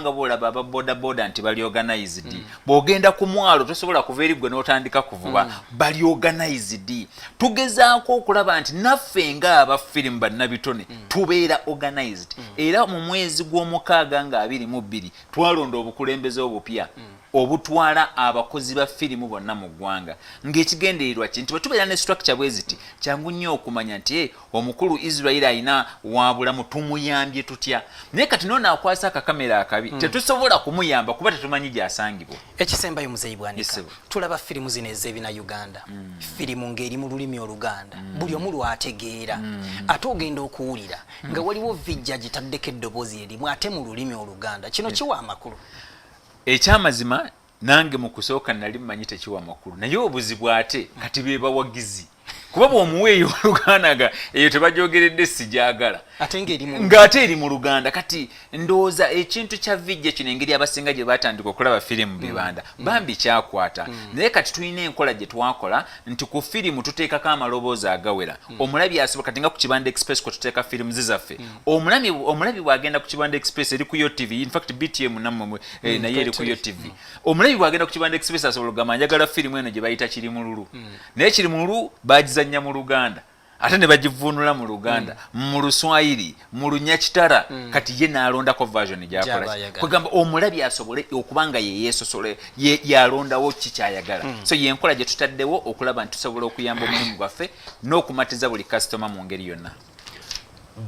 Kubanga boolaba aba boda boda nti bali organized. Bw'ogenda ku mwalo, tosobola kuva eri gwe n'otandika kuvuba. Bali organized. Tugezaako okulaba nti naffe ng'aba firimu, bannabitone, tubeera organized. Era mu mwezi gw'omukaaga nga 22 twalonda obukulembeze obupya obutwala abakozi ba firimu bonna mu ggwanga, ng'ekigendererwa ki nti bwe tubeera ne structure bwe ziti, kyangu nnyo okumanya nti omukulu Israel alina wabulamu, tumuyambye tutya? Naye kati noono akwasa akakamera akabi, tetusobola kumuyamba kuba tetumanyi gy'asangibwa. Ekisembayo, Muzeyi Bwanika. Yes, sir. Tulaba firimu zino ez'ebina Uganda, firimu ng'eri mu lulimi Oluganda, buli omu lwategeera, ate ogenda okuwulira nga waliwo VJ gitaddeko eddoboozi erimu ate mu lulimi Oluganda. Kino kiwa amakulu? Ekyamazima, nange mu kusooka nali mmanyi tekiwa makulu, naye obuzibu ate kati be bawagizi, kuba bw'omuwa eyo Oluganda nga eyo tebagyogeredde, sijagala. Ate ng'eri mu Ng'ate eri mu Luganda. Kati ndowooza ekintu kya VJ kino, engeri abasinga gye batandika okulaba firimu bibanda, bambi kyakwata. Naye kati tulina enkola gye twakola nti ku firimu tuteekako amaloboozi agawera. Omulabi asobola, kati nga ku Kibanda Express kwe tuteeka firimu zaffe, omulabi bw'agenda ku Kibanda Express, eri ku Yo TV, in fact BTM nammwe naye eri ku Yo TV, omulabi bw'agenda ku Kibanda Express asobola okugamba, "Njagala firimu eno gye bayita Kirimululu." Naye Kirimululu bagizannya mu Luganda, ate ne bagivuunula mu Luganda, mu Luswayiri, mu Lunyakitara. Kati ye n'alondako version gy'aba gyakola. Ayagala. Kwegamba omulabi asobole okuba nga yeyeesosole, yalondawo ki kyayagala. So yenkola gye tutaddewo okulaba nti tusobola okuyamba omulimu gwaffe n'okumatiza buli kasitoma mu ngeri yonna.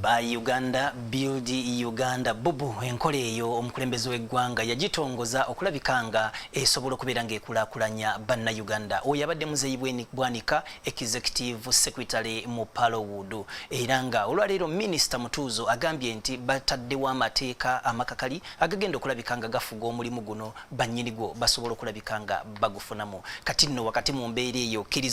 Buy Uganda, Build Uganda, bubu. Enkola eyo omukulembeze w'eggwanga yagitongoza okulabika nga esobola okubeera ng'ekulaakulanya Bannayuganda. Oyo abadde Muzeeyi Bwanika, Executive Secretary mu Palowood. Era nga olwaleero Minisita Mutuuzo agambye nti bataddewo amateeka amakakali agagenda okulabika nga gafuga omulimu guno, bannyini gwo basobola okulabika nga bagufunamu. Kati nno wakati mu mbeera eyo kkiriza.